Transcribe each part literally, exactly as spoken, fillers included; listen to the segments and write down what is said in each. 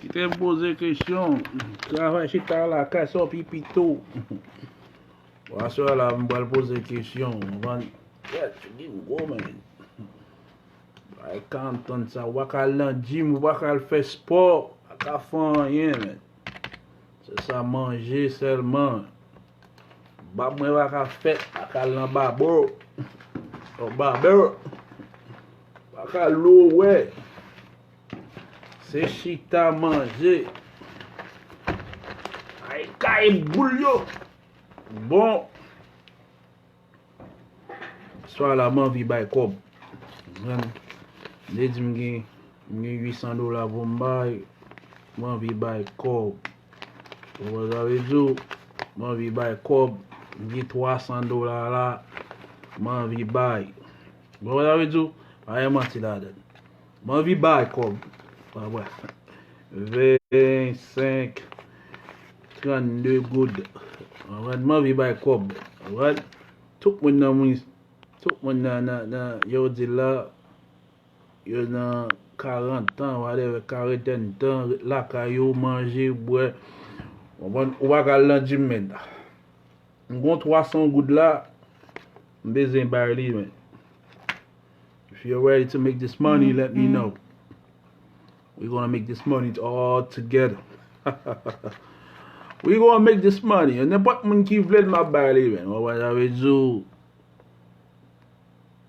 Kite m poze kesyon. Travay chita lakay sa w pi pito. Aswè la, m pral poze kesyon. Van, yèt, di m gwo men. Ay ka antann sa, w pa ka al nan gym, w pa ka al fè spò, w pa ka fè anyen men. Se sa manje sèlman. Bab mwen pa ka fèt, pa ka al nan babò. Nan babò. Pa ka lowè. Se chita manje. Ay kay boul yo. Bon. Swa la m anvi bay kòb. Konprann? M te di m gen, m gen uit san dola pou m bay. M anvi bay kòb. Ou konprann sa vle di? M anvi bay kòb. M gen twa san dola la. M anvi bay. Ou konprann sa vle di? Pa gen manti ladan. M anvi bay kòb. Pa vre. Vennsenk, trannde goud. Alright, m anvi bay kòb. Alright. Tout moun nan moun, tout moun nan, nan, nan, yo di la, yo nan karant tan, whatever, karantèn tan, ret lakay yo, manje, bwè. Konprann? Ou pa ka al nan gym men. M gon twa san goud la, m bezwen bay li men. If you're ready to make this money, let me know. We're gonna make this money all together. We're gonna make this money. Nenpòt moun ki vle l, m ap bay li men. Ou wè sa vle di?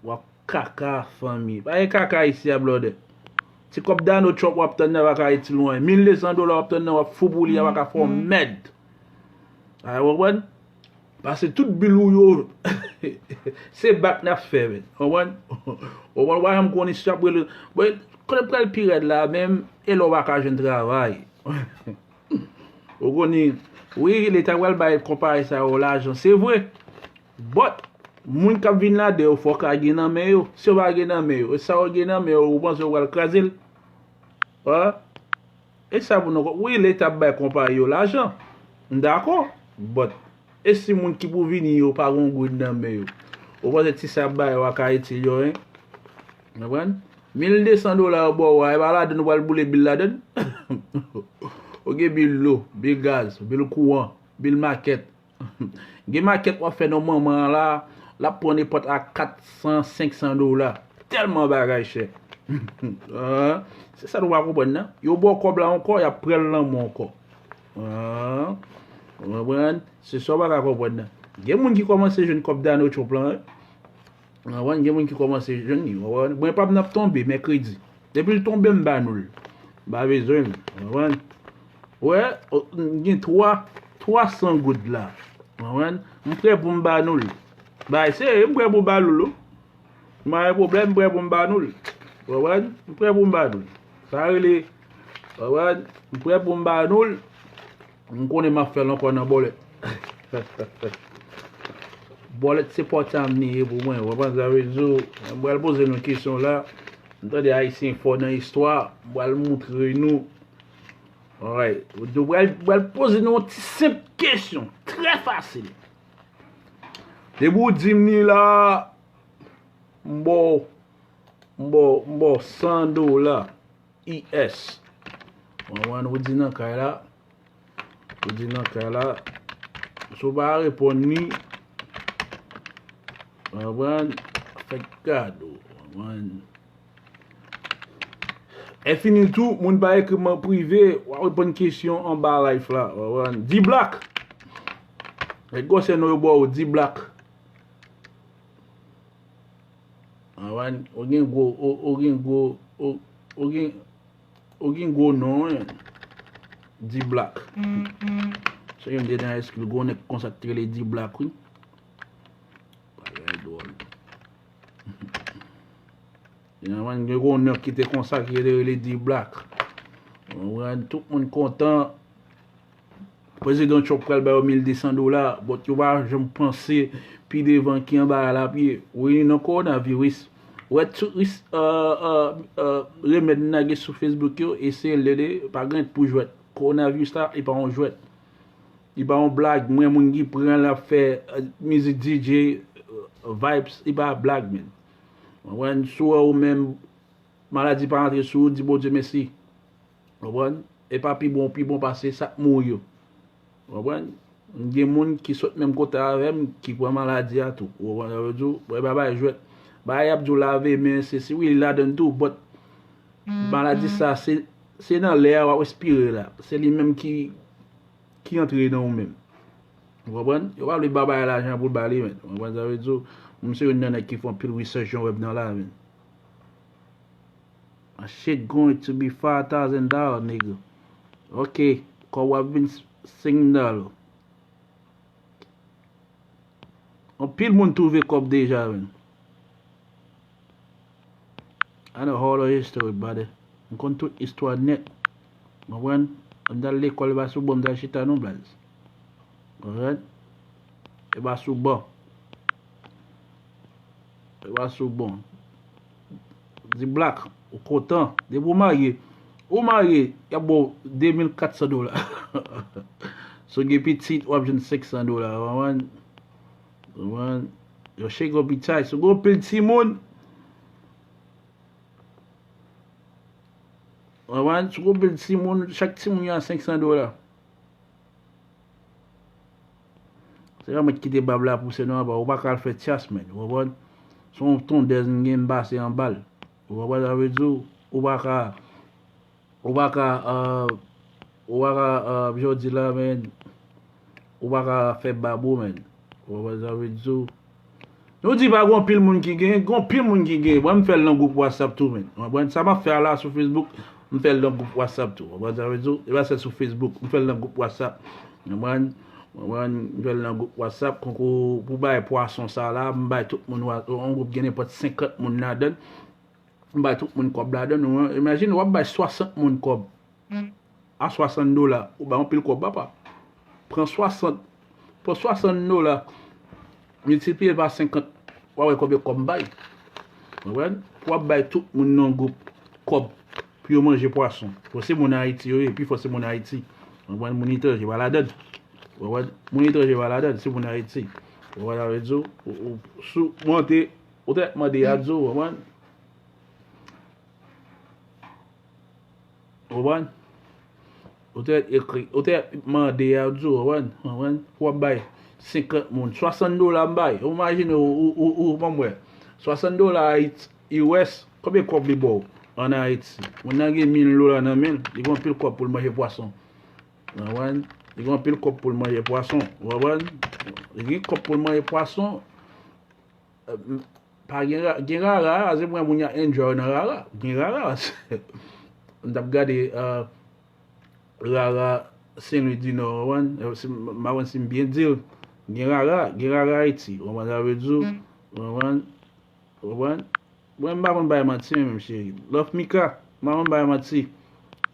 W ap kaka fanmi. Pa gen kaka isi a blòdè. Ti kòb Donald Trump w ap tann nan pa ka iti lwen. Mil de san dola w ap tann nan w ap fou pou li a pa ka fè w mèd. A, ou konprann? Pase tout bil ou yo, se bak n ap fè men. Ou konprann? Ou konprann? Ou pa janm konn isi ap rele. Bon, kote pral pi rèd la menm, e lè w pa ka jwenn travay. Ou konnen, wi, leta pral bay konpayi sa yo lajan, se vre. But, moun k ap vin ladan yo, fòk a gen nan men yo. Si yo pa gen nan men yo, e sa yo gen nan men yo, ou panse yo pral kraze l? An? E sa pou nou, wi, leta ap bay konpayi yo lajan. M dakò. But, e si moun ki pou vini yo pa gon goud nan men yo? Ou panse ti sa ap bay yo ak Ayiti yo, en? Konprann? Mil de san dola yo ba w a, e pa ladan nou pral boule bil ladan? Ou gen bil dlo, bil gaz, bil kouran, bil makèt. Gen makèt w ap fè nan manman an la, l ap pran nenpòt a kat san, senk san dola. Tèlman bagay chè. An, se sa nou pa konprann nan. Yo ba w kòb la ankò, y ap pran l nan men w ankò. An, ou konprann? Se sa w pa ka konprann nan. Gen moun ki kòmanse jwenn kòb Donald Trump lan, wi. Ou konprann? Gen moun ki kòmanse jwenn li, ou konprann? Mwen pa m nan ap tonbe mèkredi. Depi l tonbe, m ba nou l. M pa bezwen l, ou konprann? Wè, o, m gen twa, twa san goud la. Ou konprann? M prè pou m ba nou l. Bay serye, m prè pou m ba nou l, wi. M pa gen pwoblèm, m prè pou m ba nou l. Ou konprann? M prè pou m ba nou l. Sa rele, ou konprann? M prè pou m ba nou l. M konnen m ap fè l ankò nan bòlèt. Bòlèt se pòtam li ye pou mwen. Ou konprann sa vle di? M pral poze nou kesyon la. M tande Ayisyen fò nan istwa. M pral montre nou. Alright. M pral, m pral poze nou yon ti senp kesyon. Trè fasil. Depi w di m li la, m ba w, m ba w, m ba w san dola. U S. Ou konprann, ou di nan kay la. Ou di nan kay la. Si w pa reponn li, ou konprann, fè kado. Ou konprann. Enfini tou, moun pa ekri m an prive, w ap reponn kesyon anba live la. Ou konprann. D-Block. Nèg gwosè non yo ba w D-Block. Anpwen, ou gen gwo, ou, ou gen gwo, ou, ou gen, ou gen gwo non, wi. D-Block. Se yon de nan eskil gwo nèg konsa ki te rele D-Block, wi. Bagay dwòl. Anpwen, gen gwo nèg ki te konsa ki te rele D-Block. Anpwen, tout moun kontan. Prezidan Trump pral ba yo mil de san dola, but yo pa janm panse pi devan ki anba a l ap ye. Wi, nan kowonaviris. Wè, tout ris, euh, euh, euh, remèd n lage sou Facebook yo, eseye l tande, pa gen pou jwèt. Kowonaviris la, e pa yon jwèt. E pa yon blag. Mwen, moun ki pran l ap fè, euh, mizik D J, euh, vibes, e pa blag, men. Ou konprann? Si w wè ou menm, maladi pa rantre sou ou, di Bondye mèsi. Konprann? e pa pi bon, pi bon pase sa k mouri yo. Ou konprann? Gen moun ki sot menm kote avè m, ki pran maladi a tou. Ou konprann sa m vle di w? Bon, e pa bagay jwèt. Bagay y ap di w lave men, se si wi, li ladan l tou, but maladi sa, se, se nan lè a w ap respire la. Se li menm ki, ki antre nan ou menm. Ou konprann? Yo pa vle ba bagay lajan pou l ba li, men. Ou konprann sa m vle di w? Mwen se youn nan nèg ki fè anpil research jan w wè m nan la, men. My shit going to be five thousand dollar, nigga. Ok, kòb w ap vin senk dola. Anpil moun twouve kòb deja, men. I know all the history, brother. M konn tout istwa nèt. Konprann? M t al lekòl, e pa sou ban m t al chita non, blaz. Konprann? E pa sou ban. E pa sou ban. Di Black, ou kontan. Depi w marye, ou marye, y ap ba w de mil kat san dola. Si w gen pitit, w ap jwenn senk san dola. Konprann? Konprann? Yo cheke yon pitay. Si w gen yon pil timoun, konprann? Si w gen yon pil timoun, chak timoun y a senk san dola. Se pa mwen ki kite bab la pouse non, apa, ou pa ka al fè tyas, men, ou konprann? Se yon tondèz m gen, m pase anba l. Ou konprann sa m vle di w? Ou pa ka, ou pa ka, euh, ou pa ka, euh, jodi la, men, ou pa ka fè bab ou, men. Ou konprann sa m vle di w? Nou di pa gen anpil moun ki gen, gen anpil moun ki gen. Mwen, m fè l nan gwoup WhatsApp tou, men. Ou konprann? Sa m ap fè a la sou Facebook, m fè l nan gwoup WhatsApp tou. Ou konprann sa m vle di w? E pa sèl sou Facebook, m fè l nan gwoup WhatsApp. Ou konprann? Ou konprann? M fè l nan gwoup WhatsApp, konkou pou bay pwason sa la, m bay tout moun, wa- yon gwoup gen nenpòt senkant moun ladan l. M bay tout moun kòb ladan l. Ou imajine, w ap bay swasant moun kòb. A swasant dola, ou bay yon pil kòb, papa. Pran swasant, pran swasant dola, miltipliye l pa senkant, w a wè konbyen kòb m bay. Konprann? Pou w ap bay tout moun nan gwoup kòb pou yo manje pwason. Fò se moun Ayiti yo ye, pi fò se moun Ayiti. Konprann? Moun etranje pa ladan l. Konprann? Moun etranje pa ladan l, se moun Ayiti. Konprann sa m vle di w? Ou, ou, si w monte, ou te mande a di w, konprann? Konprann? Ou te ekri, ou te mande a di w, konprann? Konprann? Pou w ap bay senkant moun, swasant dola m bay. Ou imajine, ou, ou, ou, ou ban m wè. Swasant dola Ayiti, U S, konbyen kòb li ba w ann Ayiti? Moun nan gen mil dola nan men l, li gen anpil kòb pou l manje pwason. Konprann? Li gen anpil kòb pou l manje pwason. Konprann? Li gen kòb pou l manje pwason. Eh, m- pa gen ra- gen rara, se mwen moun y a enjoy nan rara. Gen rara. M t ap gade, eh, rara Sen Lwi di Nò, konprann? Eh, si m- m pa konn si m byen di l. Gen rara, gen rara Ayiti. Konprann sa m vle di w? Konprann? Konprann? Mwen, m pa konn bay manti, menm, cheri. Love Mika, m pa konn bay manti.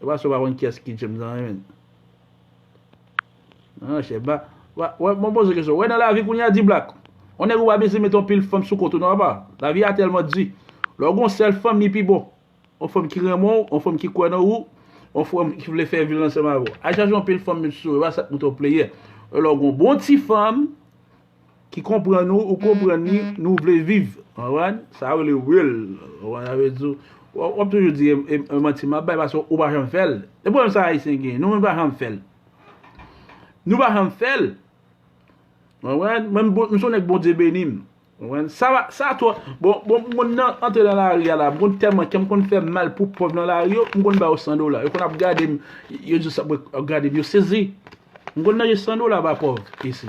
E pa si w pa konn kiyès ki James nan, men. Nan, chè, ba, ba, wè, mwen poze kesyon. Wè, nan lavi kounye a, di Black. Yon nèg ou pa bezwen met yon pil fanm sou kont ou, non, papa. Lavi a tèlman di. Lè w gon sèl fanm, li pi bon. Yon fanm ki renmen w, yon fanm ki kwè nan ou, yon fanm ki vle fè vi l ansanm avè w. Al chache yon pil fanm met sou ou, e pa sa k mete w player. Lè w gon bon ti fanm, ki konprann ou, ou konprann li, nou vle viv. Konprann? Sa yo rele real. Konprann? Sa vle di, w w ap toujou di, e, e, e manti m ap bay, paske ou pa janm fè l. E pwoblèm sa Ayisyen gen, nou menm pa janm fè l. Nou pa janm fè l. Konprann? Mwen, m bon- m se yon nèg Bondye beni m. Konprann? Sa va, sa twò. Bon, bon, moun nan antre nan lari a la, m konn tèlman kè m konn fè mal pou pòv nan lari yo, m konn ba yo san dola. Yo konn ap gade m, yo di sa, ap gade m, yo sezi. M konn manje san dola ba pòv isi.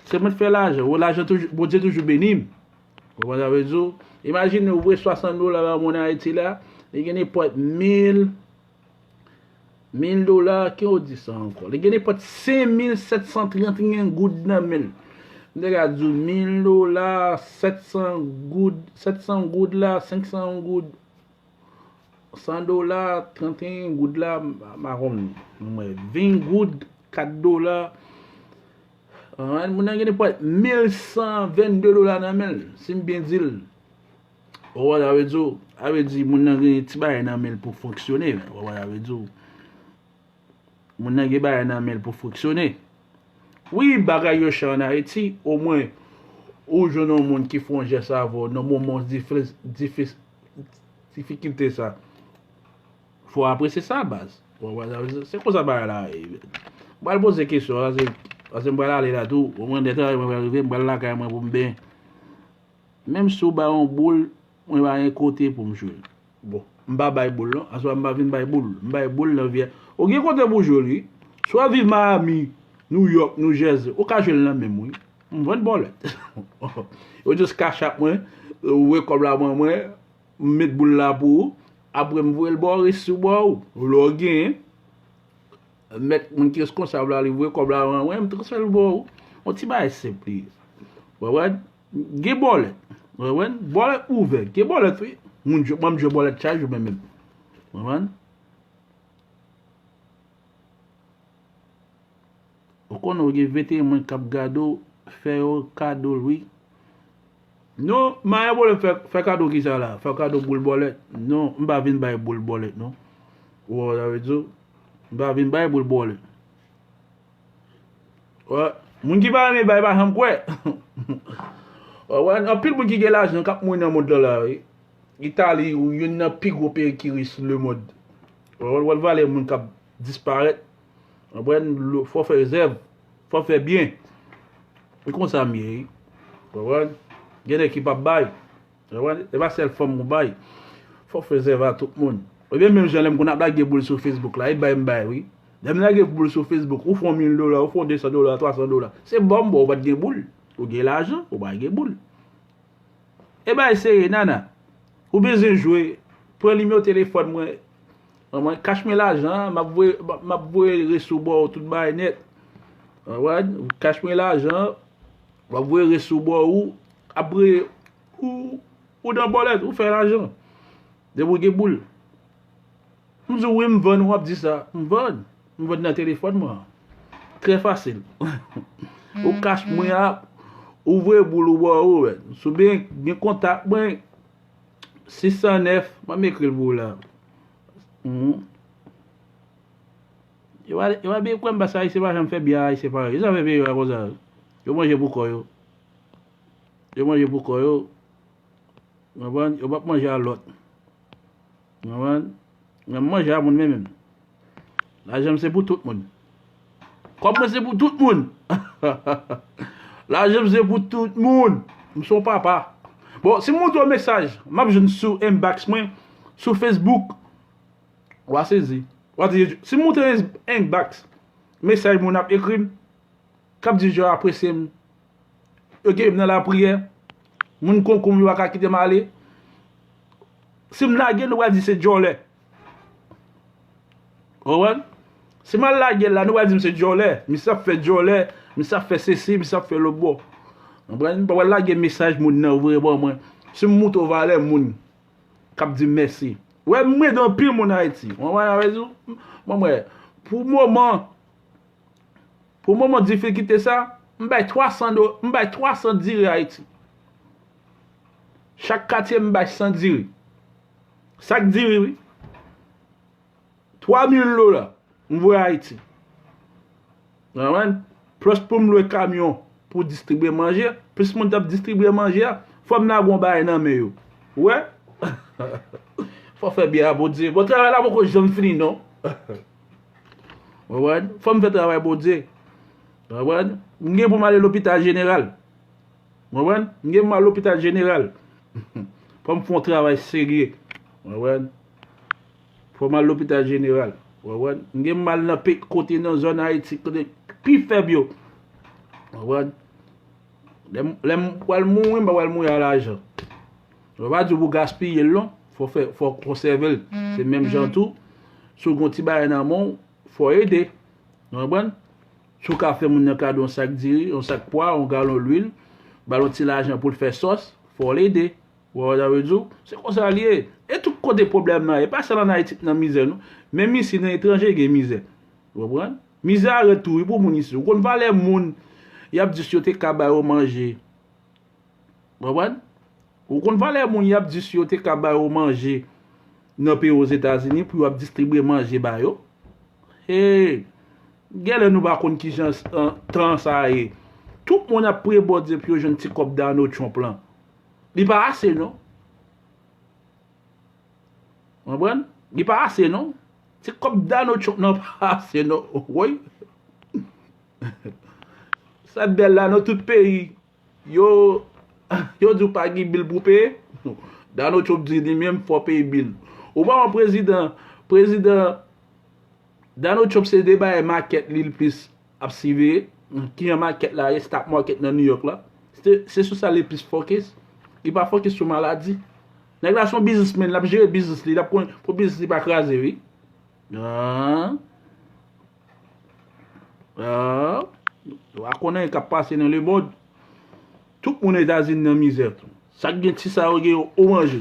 Se mwen k fè lajan. Ou lajan toujou, Bondye toujou beni m. Ou konprann sa vle di w? Imajine ou voye swasant dola ba moun Ayiti la, li gen nenpòt mil, mil dola, ki yo di sa ankò? Li gen nenpòt senk mil sèt san trannteyen goud nan men l. M te ka di w mil dola, sèt san goud, sèt san goud la, senk san goud, san dola, trannteyen goud la, m pa konn, mwen, ven goud, kat dola. Ah, moun nan gen nenpòt mil san vennde dola nan men l, si m byen di l. Ou wè sa vle di w? Sa vle di moun nan gen ti bagay nan men l pou fonksyone, ou wè sa vle di w? Moun nan gen bagay nan men l pou fonksyone. Wi, bagay yo chè ann Ayiti, omwen, ou jwenn yon moun ki fè yon jès avè w nan moman difi- difi- difikilte sa. Fò w apresye sa, baz. Ou konprann sa m vle di? Se konsa bagay la ye. M pral poze kesyon, paske, paske m pral ale la tou. Ou konprann, lè travay mwen pral rive, m pral lakay mwen pou m benyen. Menm si w ba yon boul, mwen pa gen kote pou m jwe l. Bon, m pa bay boul non. Aswè a m pa vin bay boul. M bay boul nan vi a. Ou gen kote pou w jwe l, wi. Swa w viv Miami, New York, New Jersey, ou ka jwe l nan men m, wi. M vann bòlèt. Ou just cash app mwen, ou voye kòb la ban mwen, m met boul la pou ou. Apre m voye l ba w, resi w ba w. Lè w genyen, mèt moun ki reskonsab la, li voye kòb la ban mwen, m transfè l ba w. Yon ti bagay senp li ye. Ou konprann? Gen bòlèt. Ou konprann? Bòlèt ouvè. Gen bòlèt, wi. Moun jwe, ban m jwe bòlèt chak jou menm menm. Ou konprann? Ou konnen w gen venteyen moun k ap gade w, fè yo kado l, wi. Non, m pa gen pwoblèm fè, fè kado kisa la? Fè kado boul bòlèt? Non, m pa vin bay boul bòlèt, non. Ou wè sa vle di? M pa vin bay boul bòlèt. Wè, moun ki pa renmen bay pa janm kwè. Wè, anpil moun ki gen lajan k ap mouri nan mond lan la, wi. Itali, youn nan pi gwo peyi ki rich lemonn. Wè, wè valè moun k ap disparèt. Konprann? Fò w fè rezèv. Fò w fè byen. E konsa m ye, wi. Konprann? Gen nèg ki p ap bay. Konprann? E pa sèl fanm ou bay. Fò w fè rezèv a tout moun. Ebyen, menm jan lè m konn ap lage boul sou Facebook la, e bay m bay, wi. Lè m lage boul sou Facebook, ou fè yon mil dola, ou fè yon de san dola, twa san dola. Se ba w m ba w, ou pa t gen boul. Ou gen lajan, ou pa gen boul. E bay serye, nana. Ou bezwen jwe, pran nimewo telefòn mwen. Mwen, kach mwen lajan an, m ap voye, m ap voye resi w ba w tout bagay nèt. Ou konprann? Kach mwen lajan an, m ap voye resi w ba w. Apre, ou, ou nan bòlèt, ou fè lajan. Depi w gen boul. M di w wi, m vann, w ap di sa. M vann. M vann nan telefòn mwen an. Trè fasil. Ou kach mwen a, ou voye boul ou ba w, ou wè. Si w gen, gen kontak mwen, sis san nèf, m ap ekri l pou ou la. Mhm. Yo pa, yo pa byen kwè m, paske Ayisyen pa janm fè byen a Ayisyen parèy. Yo sa fè peyi yo a konsa. Yo manje pou kò yo. Yo manje pou kò yo. Ou konprann? Yo p ap manje a lòt. Ou konprann? Mwen, m manje a moun menm menm. Lajan m se pou tout moun. Kòb mwen se pou tout moun. Lajan m se pou tout moun. M se yon papa. Bon, si m montre w mesaj, m ap jwenn sou inbox mwen, sou Facebook, w a sezi. W a di, si m montre inbox, mesaj moun ap ekri m, k ap di yo apresye m. Yo gen m nan lapriyè. Moun konkou m yo pa ka kite m ale. Si m lage l, nou pral di se djòlè. Ou konprann? Si m al lage l la, nou pral di m se djòlè. Misye ap fè djòlè, misye ap fè sesi, misye ap fè lòtbò. Ou konprann? M pa pral lage mesaj moun nan voye ban mwen. Si m montre w valè moun k ap di m mèsi. Ou wè, m ede anpil moun Ayiti. Ou konprann sa m vle di w? Bon, mwen, pou moman, Pou moman difikilte sa, m bay twa san do, m bay twa san diri Ayiti. Chak katye m bay san diri. Sak diri, wi. Twa mil dola, m voye Ayiti. Ou konprann? Plis pou m lwe kamyon pou distribye manje, plis moun t ap distribye manje a, fò m lage yon bagay nan men yo. Ou wè? Fò fè byen a Bondye. Bon, travay la poko janm fini, non. Ou konprann? Fò m fè travay Bondye. Ou konprann? M gen pou m ale lopital jeneral. Ou konprann? M gen pou m al lopital jeneral. Fò m fè yon travay serye. Ou konprann? Fò m al lopital jeneral. Ou konprann? M gen pou m al nan pe-, kote nan zòn Ayiti, kote pi fèb yo. Ou konprann? Lè m, lè m pral mouri, m pa pral mouri a lajan. Yo pa di w pou gaspiye l non. Fò fè, fò konsève l. Se menm jan tou. Si w gen yon ti bagay nan men w, fò ede. Ou konprann? Si w ka fè moun nan kado yon sak diri, yon sak pwa, yon galon lwil, ba l yon ti lajan pou l fè sòs, fò l ede. Ou wè sa vle di w? Se konsa l ye. E tout kote pwoblèm nan ye. Pa sèl ann Ayiti k nan mizè non. Menm isi nan etranje gen mizè. Ou konprann? Mizè a rèd tou wi pou moun isi. Ou konn valè moun y ap di si yo te ka ba yo manje. Ou konprann? Ou konn valè moun y ap di si yo te ka ba yo manje nan peyi Ozetazini pou yo ap distribye manje ba yo? Hey! Genlè nou pa konn kijan s-, an, tan sa a ye. Tout moun ap priye Bondye pou yo jwenn ti kòb Donald Trump lan. Li pa ase non. Konprann? Li pa ase non. Se kòb Donald Trump nan pase non. Woy. Sa bèl la nan tout peyi. Yo, yo di w pa gen bil pou peye. Donald Trump di li menm fò peye bil. Ou pa wè prezidan, prezidan Donald Trump se de bagay makèt li l plis ap siveye. Kijan makèt la ye, stock market nan New York la. Se, se sou sa li plis focus. Li pa focus sou maladi. Nèg la se yon biznismenn, l ap jere biznis li, l ap konn pou biznis li pa kraze wi. Ah. Ah. Ou pa konnen k ap pase nan lemonn. Tout moun Etazini nan mizè tou. Sa k gen ti sa yo gen yo manje.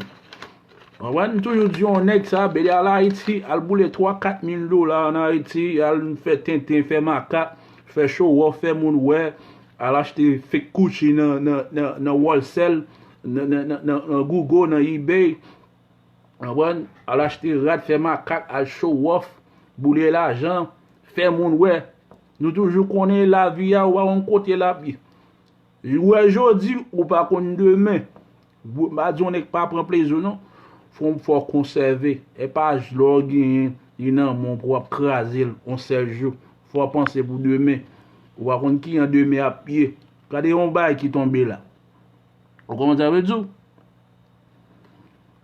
Konprann? M toujou di yon nèg sa, bele al Ayiti, al boule twa kat mil dola an Ayiti, al fè tenten, fè makak, fè show off, fè moun wè, al achte fake Gucci nan, nan, nan, nan wholesale, nan, nan, nan, nan, nan Google, nan eBay. Konprann? Al achte rad, fè makak, al show off, boule lajan, fè moun wè. Nou toujou konnen lavi a, ou pa konn kote l ap ye. Ou wè jodi, ou pa konn demen. M pa di yon nèg pa pran plezi w non. Fò, fò w konsève. E pa lè w genyen li nan men w pou w ap kraze l yon sèl jou. Fò w panse pou demen. Ou pa konn kijan demen ap ye. Gade yon bagay ki tonbe la. Ou konprann sa vle di w?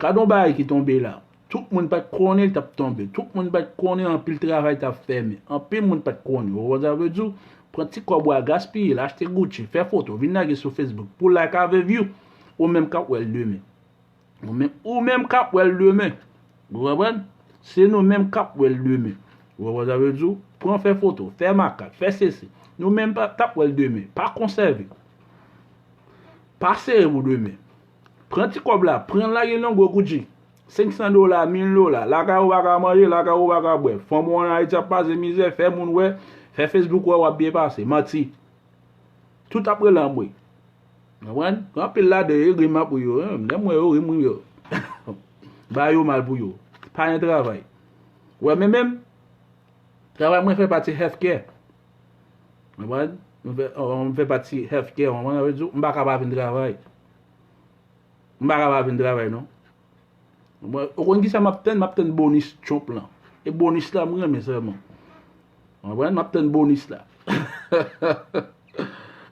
Gade yon bagay ki tonbe la. Tout moun pa t konnen l t ap tonbe. Tout moun pa t konnen anpil travay t ap fèmen. Anpil moun pa t konnen. Ou konprann sa vle di w? Pran ti kòb ou a gaspiye l, achte Gucci, fè foto, vin lage sou Facebook pou like avè view. Ou menm k ap wè l demen. Ou menm, ou menm k ap wè l demen. Ou konprann? Se nou menm k ap wè l demen. Ou konprann sa vle di w? Pran fè foto, fè makak, fè sesi. Nou menm pa, t ap wè l demen. Pa konsève. Pa sere pou demen. Pran ti kòb la, pran l lage nan gwo Gucci. Senk san dola, mil dola. Lakay ou pa ka manje, lakay ou pa ka bwè. Fanm ou an Ayiti ap pase mizè, fè moun wè, fè Facebook wè w ap byen pase. Manti. Tout ap rele anmwe. Konprann? Gen anpil ladan yo, yo ri m ap ri yo. Lè m wè yo ri m ri yo. Ba yo mal pou yo. Pa gen travay. Ou wè men menm, travay mwen fè pati healthcare. Konprann? Mwen fè, mwen fè pati healthcare, konprann sa vle di? M pa ka pa vin travay. M pa ka pa vin travay non. Mwen, ou konn kisa m ap tann? M ap tann bonis Trump lan. E bonis la m renmen sèlman. Konprann? M ap tann bonis la.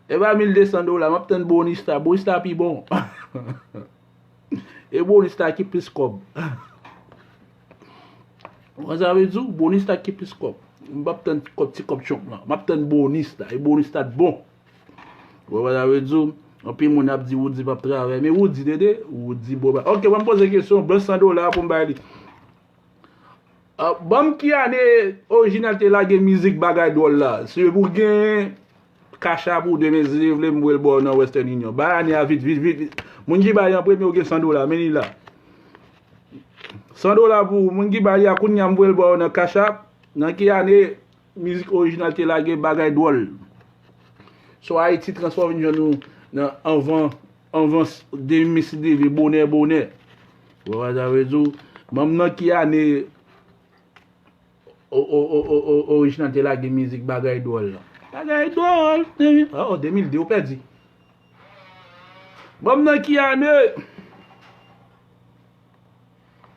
E pa mil de san dola, m ap tann bonis la. Bonis la pi bon. E bonis la ki plis kòb. Ou konn sa vle di w? Bonis la ki plis kòb. M p ap tann kòb, ti kòb Trump lan. M ap tann bonis la. E bonis la t bon. Ou wè sa vle di w? Anpil moun ap di Roody p ap travay. Men Roody tande, Roody bon ba. Ok, ban m poze kesyon. Blanch san dola pou m bay li. Ah, ban m ki ane Orijinal te lage mizik Bagay Dwòl la. Si w gen Cash App ou demen, si w vle m voye l ba w nan Western Union. Bay ane a vit, vit, vit, vit. Moun ki bay an premye ou gen san dola, men li la. San dola pou ou. Moun ki bay li a kounye a m voye l ba w nan Cash App. Nan ki ane mizik Orijinal te lage Bagay Dwòl? So Ayiti transfòme jwenn nou nan anvan, anvan demi si deve bonè bonè. Ou wè sa vle di w? Ban m nan ki ane o, o, o, o, o, Orijinal te lage mizik Bagay Dwòl la. Bagay Dwòl. Oh, de mil de ou pèdi. Ban m nan ki ane